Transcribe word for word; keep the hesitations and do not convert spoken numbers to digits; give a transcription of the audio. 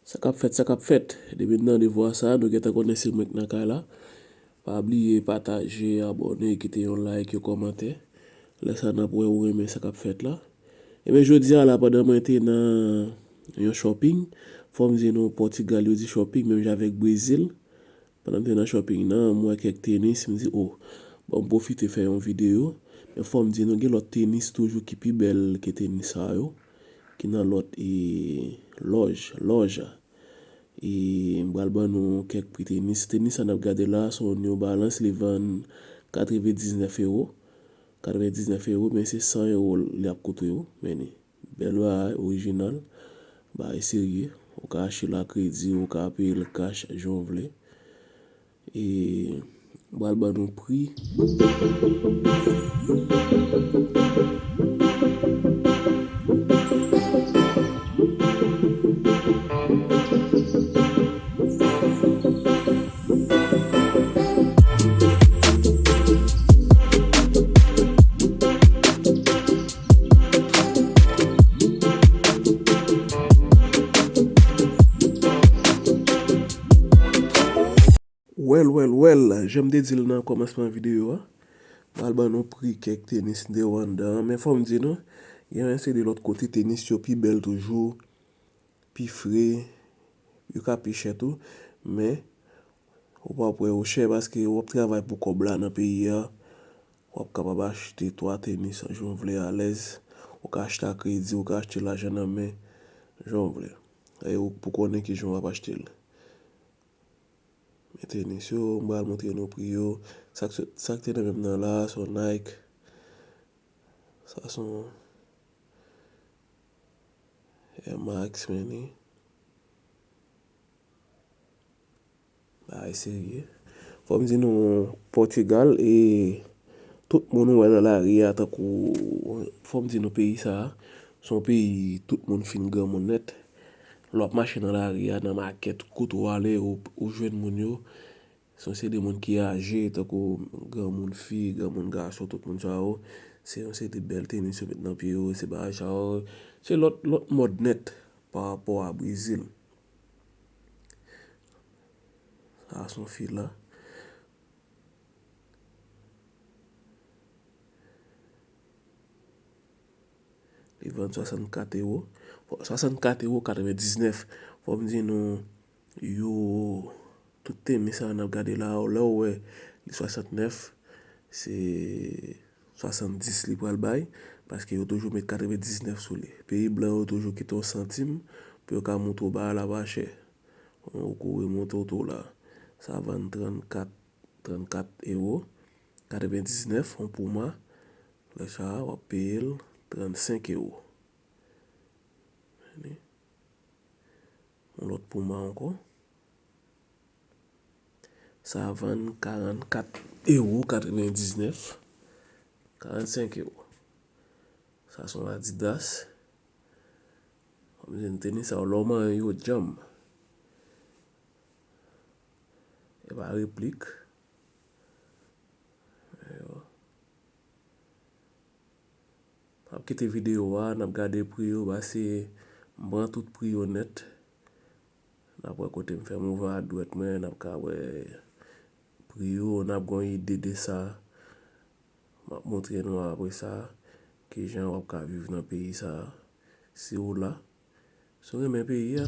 Sa k ap fèt, sa k ap fèt? Depi n tande vwa sa, nou gentan konnen se mwen k nan kay la. Pa bliye pataje, abòne, kite yon like, yon kòmantè. Lè sa n ap wè ou renmen sa k ap fèt la. Ebyen, jodi a la, pandan mwen te nan yon shopping, fò m di nou Pòtigal yo di shopping, menm jan avèk Brezil. Pandan m te nan shopping nan, m wè kèk tenis, m di, "O, ban m pwofite fè yon videyo." Men fò m di nou, gen lòt tenis toujou ki pi bèl ke tenis sa yo, ki nan lòt, e, lòj, lòj. E m pral ban nou kèk pri tenis. Tenis sa n ap gade la, se yon New Balance, li vann katrevendiznèf ewo. Katrevendiznèf ewo, men se san ewo li ap koute w. Men li bèl bagay, orijinal, bagay serye. Ou ka achte l a kredi, ou ka peye l kach, jan w vle. E m pral ban nou pri. Well, well, well, jan m te di l nan kòmansman videyo a, m al ban nou pri kèk tenis m te wè anndan an, men fò m di nou, gen yon seri de lòt kote tenis yo pi bèl toujou, pi fre, yo ka pi chè tou, men ou p ap wè yo chè paske w ap travay pou kòb la nan peyi a, w ap kapab achte twa tenis jan w vle alèz, ou ka achte a kredi, ou ka achte lajan nan men, jan w vle. E ou pou konnen kijan w ap achte l. Men tenis yo, m pral montre nou pri yo. Sa k, sa k te nan men m nan la, se yon Nike. Sa se yon Air Max, men li. Bagay serye. Fò m di nou, Pòtigal, e tout moun ou wè nan lari a, tankou, fò m di nou peyi sa a, se yon peyi tout moun fin granmoun nèt. Lè w ap mache nan lari a, nan makèt, kote w ale, ou, ou jwenn moun yo. Se yon seri de moun ki aje, tankou granmoun fi, granmoun gason, tout moun sa yo. Se yon seri de bèl tenis yo met nan pye yo, se bagay sa yo. Se lòt, lòt mòd nèt pa rapò a Brezil. Sa se yon fila. Li vann swasannkat ewo. Bon, swasannkat ewo katrevendiznèf. Fò m di nou, yo, tout tenis sa n ap gade la, lè w wè li swasantnèf, se swasanndis li pral bay, paske yo toujou met katrevendiznèf sou li. Peyi blan yo toujou kite yon santim pou yo ka montre w bagay la pa chè. Ou kouri monte w tou la. Sa vann trannkat, trannkat ewo, katrevendiznèf, yon Puma. Lè sa a, w ap peye l trannsenk ewo. Yon lòt Puma ankò. Sa vann karannkat ewo katrevendiznèf. Karannsenk ewo. Sa se yon Adidas. Fò m di n tenis sa yo, lè w manyen yo djanm. E pa replik. Yo. M ap kite videyo a, n ap gade pri yo, pase m pran tout pri yo nèt. N ap wè kote m fè mouvman a dwèt mwen, n ap ka wè pri yo, n ap gen yon ide de sa. M ap montre nou apre sa kijan w ap ka viv nan peyi sa a. Si w la, si w renmen peyi a.